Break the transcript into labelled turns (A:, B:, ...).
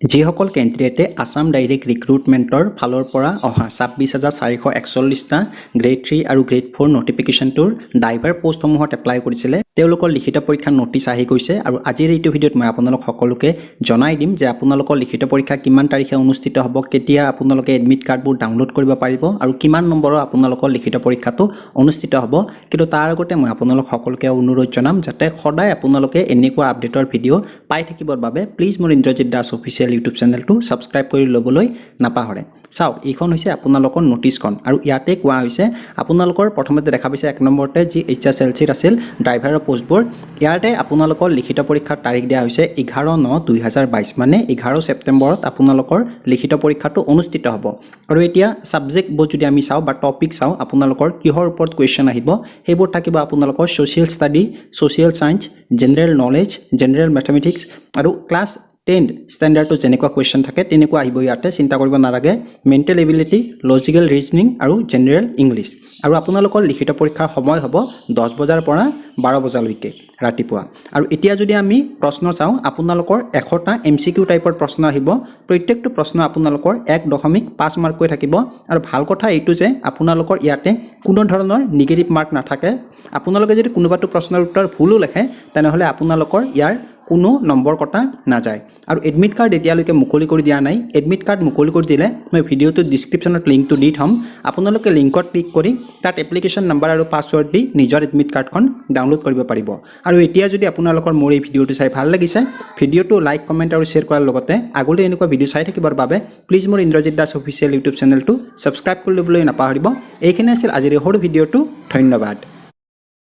A: যিসকল কেণ্ডিডেটে আছাম ডাইৰেক্ট ৰিক্ৰুটমেণ্টৰ ফালৰ পৰা অহা 26,441টা গ্ৰেড 3 আৰু গ্ৰেড 4 নটিফিকেশ্যনটোৰ ড্ৰাইভাৰ পষ্টসমূহত এপ্লাই কৰিছিলে, তেওঁলোকৰ লিখিত পৰীক্ষাৰ ন'টিছ আহি গৈছে। আৰু আজিৰ এইটো ভিডিঅ'ত মই আপোনালোক সকলোকে জনাই দিম যে আপোনালোকৰ লিখিত পৰীক্ষা কিমান তাৰিখে অনুষ্ঠিত হ'ব, কেতিয়া আপোনালোকে এডমিট কাৰ্ডবোৰ ডাউনলোড কৰিব পাৰিব আৰু কিমান নম্বৰৰ আপোনালোকৰ লিখিত পৰীক্ষাটো অনুষ্ঠিত হ'ব। কিন্তু তাৰ আগতে মই আপোনালোক সকলোকে অনুৰোধ জনাম যাতে সদায় আপোনালোকে এনেকুৱা আপডেটৰ ভিডিঅ' পাই থাকিবৰ বাবে প্লিজ মোৰ ইন্দ্ৰজিৎ দাস অফিচিয়েল ইউটিউব চেনেলটো ছাবস্ক্ৰাইব কৰি ল'বলৈ নাপাহৰে। চাওক, এইখন হৈছে আপোনালোকৰ ন'টিছখন আৰু ইয়াতে কোৱা হৈছে, আপোনালোকৰ প্ৰথমতে দেখা পাইছে 1 নম্বৰতে যি এইচএছএলচিৰ আছিল ড্ৰাইভাৰৰ পষ্টবোৰ, ইয়াতে আপোনালোকৰ লিখিত পৰীক্ষাৰ তাৰিখ দিয়া হৈছে 11/9/2022, মানে 11 ছেপ্টেম্বৰত আপোনালোকৰ লিখিত পৰীক্ষাটো অনুষ্ঠিত হ'ব। আৰু এতিয়া ছাবজেক্টবোৰ যদি আমি চাওঁ বা টপিক চাওঁ, আপোনালোকৰ কিহৰ ওপৰত কুৱেশ্যন আহিব, সেইবোৰ থাকিব আপোনালোকৰ social study, social science, general knowledge, general mathematics আৰু ক্লাছ 10 ষ্টেণ্ডাৰ্ডটো যেনেকুৱা কুৱেশ্যন থাকে তেনেকুৱা আহিব, ইয়াতে চিন্তা কৰিব নালাগে। মেণ্টেল এবিলিটি, লজিকেল ৰিজনিং আৰু জেনেৰেল ইংলিছ। আৰু আপোনালোকৰ লিখিত পৰীক্ষাৰ সময় হ'ব 10 বজাৰ পৰা 12 বজালৈকে ৰাতিপুৱা। আৰু এতিয়া যদি আমি প্ৰশ্ন চাওঁ, আপোনালোকৰ 100টা এমচিকিউ টাইপৰ প্ৰশ্ন আহিব। প্ৰত্যেকটো প্ৰশ্ন আপোনালোকৰ 1.5 মাৰ্ককৈ থাকিব। আৰু ভাল কথা এইটো যে আপোনালোকৰ ইয়াতে কোনো ধৰণৰ নিগেটিভ মাৰ্ক নাথাকে। আপোনালোকে যদি কোনোবাটো প্ৰশ্নৰ উত্তৰ ভুলো লেখে, তেনেহ'লে আপোনালোকৰ ইয়াৰ কোনো নম্বৰ কটা নাযায়। আৰু এডমিট কাৰ্ড এতিয়ালৈকে মুকলি কৰি দিয়া নাই। এডমিট কাৰ্ড মুকলি কৰি দিলে মই ভিডিঅ'টোৰ ডিছক্ৰিপশ্যনত লিংকটো দি থ'ম। আপোনালোকে লিংকত ক্লিক কৰি তাত এপ্লিকেশ্যন নাম্বাৰ আৰু পাছৱৰ্ড দি নিজৰ এডমিট কাৰ্ডখন ডাউনলোড কৰিব পাৰিব। আৰু এতিয়া যদি আপোনালোকৰ মোৰ এই ভিডিঅ'টো চাই ভাল লাগিছে, ভিডিঅ'টো লাইক, কমেণ্ট আৰু শ্বেয়াৰ কৰাৰ লগতে আগলৈ এনেকুৱা ভিডিঅ' চাই থাকিবৰ বাবে প্লিজ মোৰ ইন্দ্ৰজিৎ দাস অফিচিয়েল ইউটিউব চেনেলটো ছাবস্ক্ৰাইব কৰি ল'বলৈ নাপাহৰিব। এইখিনি আছিল আজিৰ এই সৰু ভিডিঅ'টো। ধন্যবাদ।